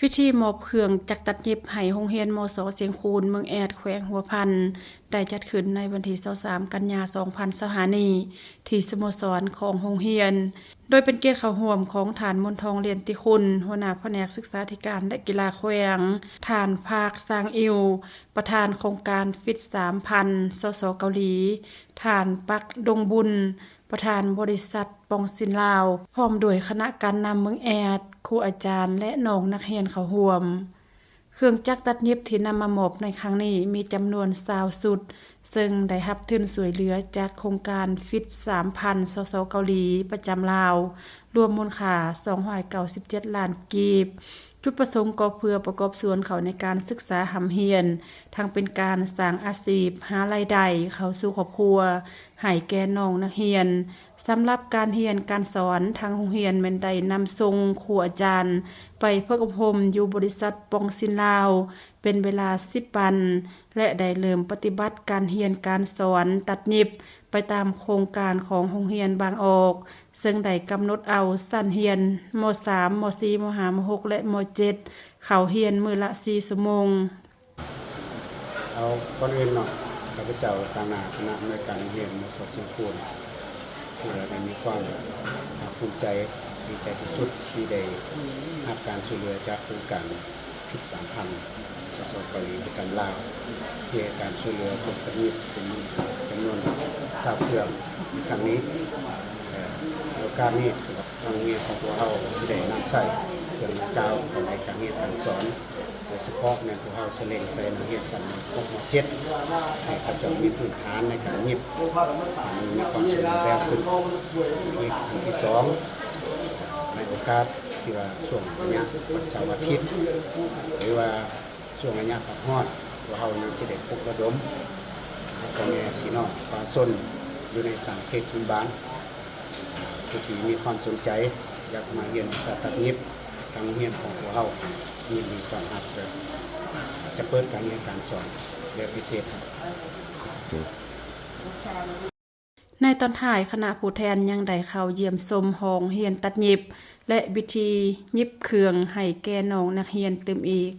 ພິທີມອບເຄື່ອງຈັກຕັດຫຍິບໃຫ້ໂຮງຮຽນ ມສ ຊຽງຄູນ ເມືອງແອດ ແຂວງຫົວພັນ ໄດ້ຈັດຂຶ້ນໃນວັນທີຊາວສາມ ກັນຍາ ສອງພັນຊາວຫ້ານີ້ ທີ່ສະໂມສອນຂອງໂຮງຮຽນ, ໂດຍເປັນກຽດເຂົ້າຮ່ວມຂອງທ່ານ ມົນທອງ ລຽນຕິຄຸນ ຫົວໜ້າພະແນກສຶກສາທິການ ແລະ ກິລາແຂວງ, ທ່ານ ພາກ ຊາງອິວ ປະທານໂຄງການຟິດສາມພັນ ສສ ເກົາຫຼີ, ທ່ານ ປັກ ດົງບຸນ ປະທານບໍລິສັດປອງຊິນລາວ ພ້ອມດ້ວຍຄະນະການນຳເມືອງແອດ, ຄູອາຈານ ແລະ ນ້ອງນັກຮຽນເຂົ້າຮ່ວມ. ເຄື່ອງຈັກຕັດຫຍິບທີ່ນຳມາມອບໃນຄັ້ງນີ້ມີຈຳນວນຊາວຊຸດ, ເຊິ່ງໄດ້ຮັບທຶນຊ່ວຍເຫຼືອຈາກໂຄງການຟິດສາມພັນ ສສ ເກົາຫຼີ ປະຈຳລາວ, ລວມມູນຄ່າສອງຮ້ອຍເກົ້າສິບເຈັດລ້ານກີບ. ຈຸດປະສົງກໍເພື່ອປະກອບສ່ວນເຂົ້າໃນການສຶກສາຮ່ຳຮຽນ, ທັງເປັນການສ້າງອາຊີບ, ຫາລາຍໄດ້ເຂົ້າສູ່ຄອບຄົວໃຫ້ແກ່ນ້ອງນັກຮຽນ. ສຳລັບການຮຽນການສອນ, ທາງໂຮງຮຽນແມ່ນໄດ້ນຳສົ່ງຄູອາຈານໄປຝຶກອົບຮົມຢູ່ບໍລິສັດປອງຊິນລາວ ເປັນເວລາສິບວັນ ແລະ ໄດ້ເລີ່ມປະຕິບັດການຮຽນການສອນຕັດຫຍິບໄປຕາມໂຄງການຂອງໂຮງຮຽນບາງອອກ, ເຊິ່ງໄດ້ກຳນົດເອົາຊັ້ນຮຽນ ມສາມ ມສີ່ ມຫ້າ ມຫົກ ແລະ ມເຈັດ ເຂົ້າຮຽນມື້ລະສີ່ຊົ່ວໂມງ. ເອົາ ກ່ອນອື່ນເນາະ ຂ້າພະເຈົ້າຕາງໜ້າຄະນະອຳນວຍການໂຮງຮຽນ ມສ ຊຽງຄູນ ຖືວ່າໄດ້ມີຄວາມພາກພູມໃຈ, ດີໃຈທີ່ສຸດທີ່ໄດ້ຮັບການຊ່ວຍເຫຼືອຈາກໂຄງການ ຄິດສາມພັນ ສສ ເກົາຫຼີປະຈຳລາວ ທີ່ໃຫ້ການຊ່ວຍເຫຼືອພວກຕຳຫຼວດເປັນຈຳນວນຊາວເຄື່ອງໃນຄັ້ງນີ້. ເອີ ໃນໂອກາດນີ້ ທາງໂຮງຮຽນຂອງພວກເຮົາຊິໄດ້ນຳໃຊ້ເຄື່ອງດັ່ງກ່າວເຂົ້າໃນການຮຽນການສອນ, ໂດຍສະເພາະແມ່ນພວກເຮົາຈະເລັ່ງໃສ່ນັກຮຽນຊັ້ນ ມຫົກ ມເຈັດ ໃຫ້ເຂົາເຈົ້າມີພື້ນຖານໃນການຫຍິບ ໃຫ້ມັນມີຄວາມສົມບູນແບບຂຶ້ນ. ອີກອັນທີສອງ ໃນໂອກາດ ທີ່ວ່າຊ່ວງໄລຍະວັນເສົາອາທິດ ຫຼືວ່າຊ່ວງໄລຍະພັກຮ້ອນ, ພວກເຮົາຍັງຊິໄດ້ປຸກລະດົມພໍ່ແມ່ພີ່ນ້ອງປະຊາຊົນຢູ່ໃນສາມເຂດພື້ນບ້ານ ຜູ້ທີ່ມີຄວາມສົນໃຈຢາກມາຮຽນວິຊາຕັດຫຍິບ, ທາງໂຮງຮຽນຂອງພວກເຮົາຍິນດີຕ້ອນຮັບ ແລະ ຈະເປີດການຮຽນການສອນແບບພິເສດໃຫ້. ໃນຕອນທ້າຍ, ຄະນະຜູ້ແທນຍັງໄດ້ເຂົ້າຢ້ຽມຊົມຫ້ອງຮຽນຕັດຫຍິບ ແລະ ວິທີຫຍິບເຄື່ອງໃຫ້ແກ່ນ້ອງນັກຮຽນຕື່ມອີກ.